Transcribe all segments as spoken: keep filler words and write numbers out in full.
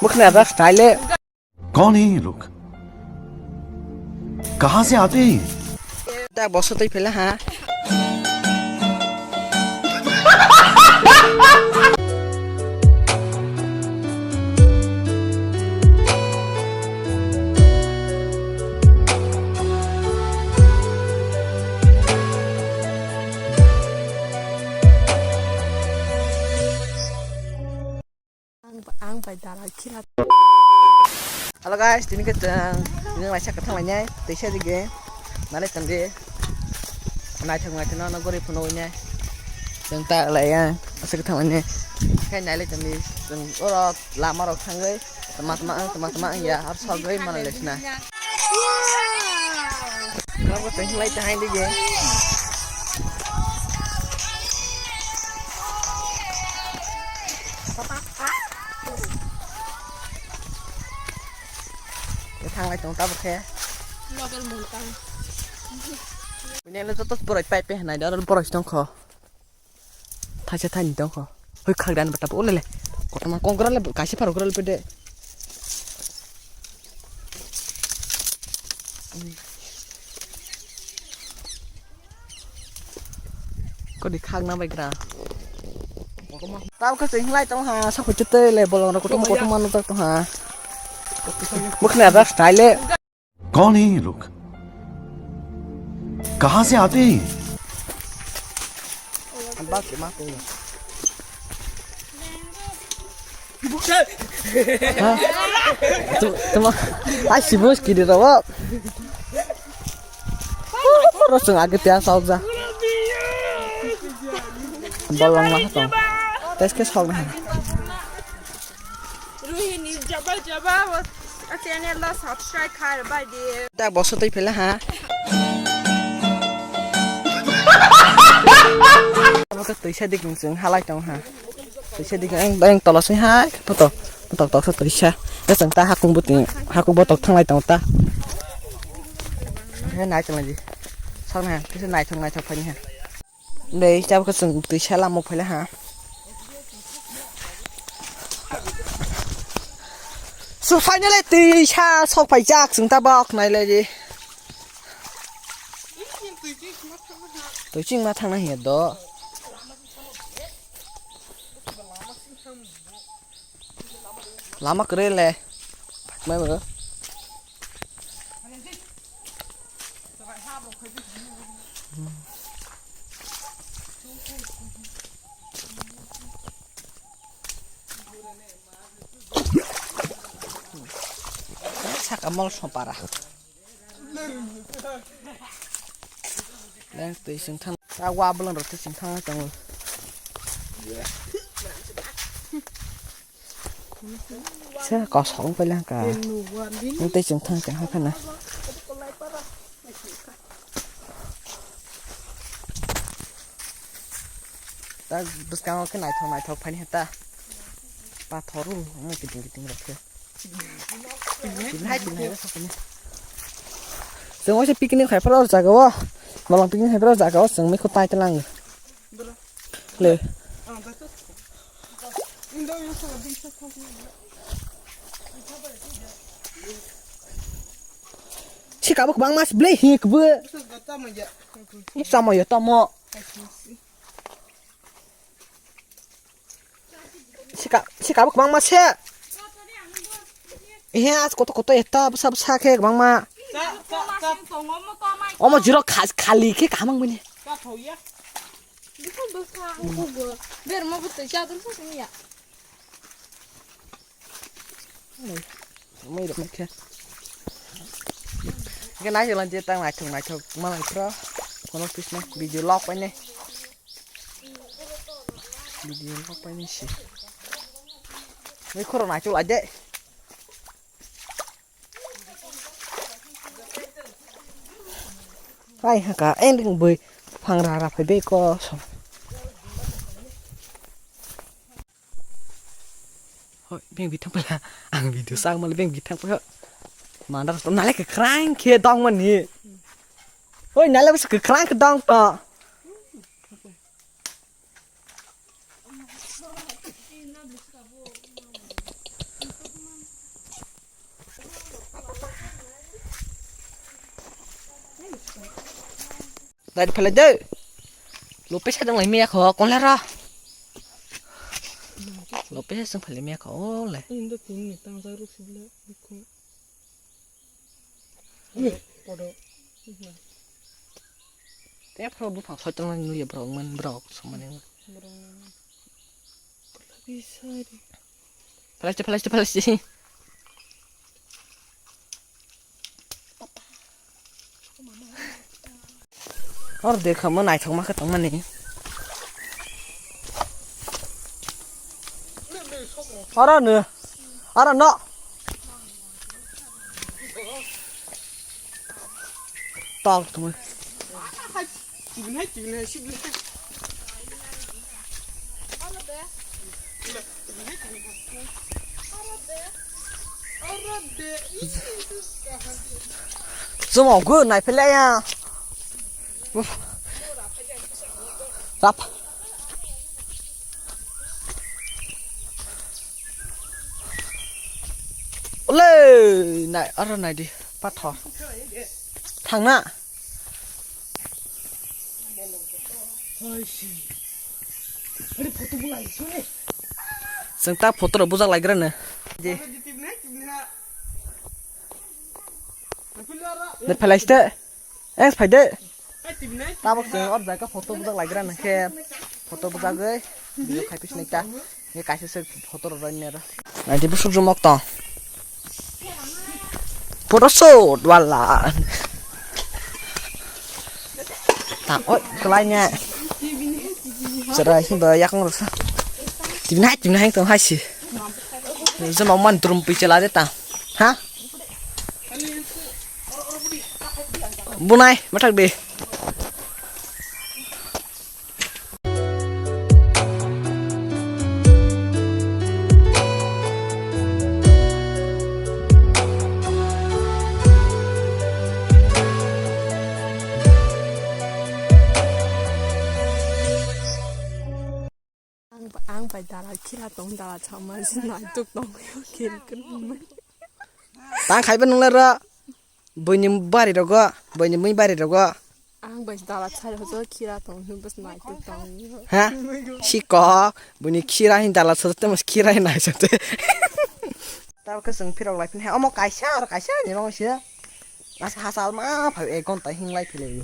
Mukna da style. कौन है ये लोग? कहाँ से आते हैं ये? Da boso tei phela ha. Ang, ang bai dalai khila. Hello guys, tini ke chwng, tini waisa kwthang lainai, teisa dige, nale tangde, naithok naithok no, no gori phunuknai, chwng ta laiya, asa kwthang lainai, khai naile tangde, chwng oro lama rok thangwi, tama tama ang, tama tama ang ya, aro sogwi mana lesna. Nabo tenghlai ta hain dige. Thanglai tong tabuk khe. Local muntang. Bini le joto borok pai pai hinai da, oro borok tong kho. Thaisa thani tong kho. Hoi khagdan bata bo lele. Kotoma kongra le kaisa pharo gra le pede. Kodi khagna bai gra. Tao khe hinglai tong ha, sa kho chete le bolong ro kotoma kotoma no tak tong ha. Mukna da style. कौन है ये लोग? कहाँ से आते हैं ये? Ha? Tu, tuma, ai si bus kiri rawa. Rosung age tiang sauk ja. Bolong lah tong. Tes ke sauk na. Ruhini jaba jaba, o channel no subscribe khai bai di. Da boso tei phela ha. Abo khe twisa dik nung chwng halai tong ha. Twisa dik ang, ang tola swi hai. Poto, poto tok sa twisa. Ya chwng ta hakung buting, hakung botok thanglai tong ta. He nai tong di. Sok na, kisa nai thok nai thok phani ha. Dei, tabuk chwng twisa lama phaila ha. So, finally, twisa sok phaijak chwng tabuk nailai di. Twi chwng ma thangna hiya do. Lama kwrwi le. Phakma bo. Saka mol sopara. Leng twi chwng thang. Ta wa bolong rok twi chwng thang tongo. Se kosong pailangka. Tei chwng thang chwng haphana. Ta bwskango khe naithok naithok phaini ta. Pathor o, kiting kiting rok khe. Hai, hai, hai, hai. Chwng waisa picnic khai pharo jaga o. Bolong picnic khai pharo jaga o chwng mikhu tai tlang. Le. Sika bo kwbangma se ble hi kbo. Samo yo tamo. Sika, sika bo kwbangma se. Ehe, as koto koto eta bwsa bwsa khe kwbangma. Omo jiro khas khali khe kaham ang bini. Berma bwtwi chador sa sini ya. Mai rok khe. Khe nai lang je tang naithok naithok ma lai phra. Kono pisna video log paine. Video log paine si. Mai khoro naithok lai de. Ai haka ending bui phang ra ra phai be ko so. Hoi, beng bi thang pala. Ang video sang mal beng bi thang pala. Mandar to nale ke krang khe dong mani. Hoi, nale bas ke krang khe dong to. Tadi phalai de. Lope sa dong lai miya kho, kon la ra. Lope sa sung phalai miya kho, o le. Indo tin ni tang sa ruk sibla, bikhu. Podo. Te phro bu phang soi tong nui bro man bro samani. Bro. Bisari. Plastic, plastic, plastic. Or dekha mo naithok ma khe tongmani. Oro no. Oro no. Tong tong. Chwng ogo naiphilai ya. Rap. Ole, nai, aro nai di, pathor. Thangna. Chwng ta photo rok bujak lai gra no. Di. Ne phalai ste. Eng phai de. Tabok chwng o jaga photo bujak lai gra no khe. Photo bujagwi video khai pis nai ta. Ye kaisa se photo rok roi nero. Nai di busuk jumok tong. Photoshoot wala. Tang oi, kwlai ne. Chwrai himba yakung rwsa. Tibinai, tibinai tong hai si. Jemang man drum pi chela de tang. Ha? Bunai, mathak de. Ang, ang bai dala khira tong, dala chama si naituk tong, khil khil. Tang khaiba nung le ro. Buini bari rogo, buini mui bari rogo. Ang bai dala chai hojo khira tong, bas naituk tong. Ha? Sikok, buini khira hin dala chai te mas khira hin nai chai te. Tabok khe chwng phirok lai phini hai, omo kaisa aro kaisa ni bangwi se. Asa hachal ma phai ek ghonta hing lai philai.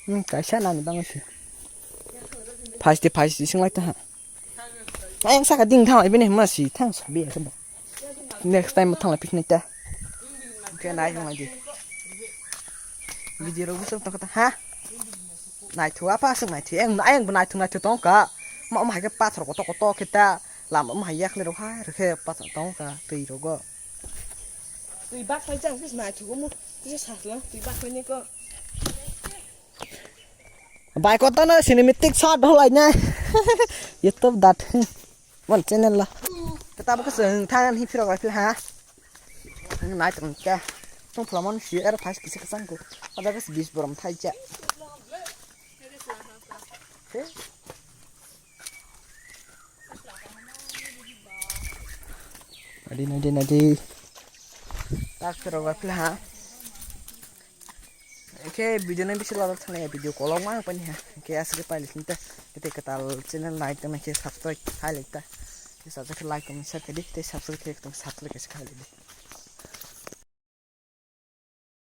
Hmm, kaisa nani bangwi se. Phaiste phaiste sing lai ta ha. Ayang saka ding thang ibini ma si thang sa bi asa ba. Next time thang lai phini ta. Khe nai thang lai di. Video rok busuk tong kha ta ha. Naithu apa aswk naithu, ayang, ayang bo naithu naithu tong kha. Ma, ma hai khe pathor kotor kotor khe ta, lama ma hai yakle rok hai rw khe pathor tong kha twi rogo. Twi bak phai jang kis naithu mo, kis sa lang twi bak phai ni ko. Bai kotor no cinematic shot holai na. YouTube dat. Mon channel la. Kata bo kis thang hi phirok lai phil ha. Nai tong kha. Tong phlamon si er phai kisa kisa ko. Ada kis bis borom thai cha. Nadi, nadi, nadi. Tak phirok ba phila ha. Oke, video nang bisi lalak thani ya, video kolok ma pani ha. Oke, asli pali sinta. Kita ketal channel naik tong ke subscribe hai lekta. Kita subscribe, like, comment, share kadi. Kita subscribe ke tong subscribe ke sekali di.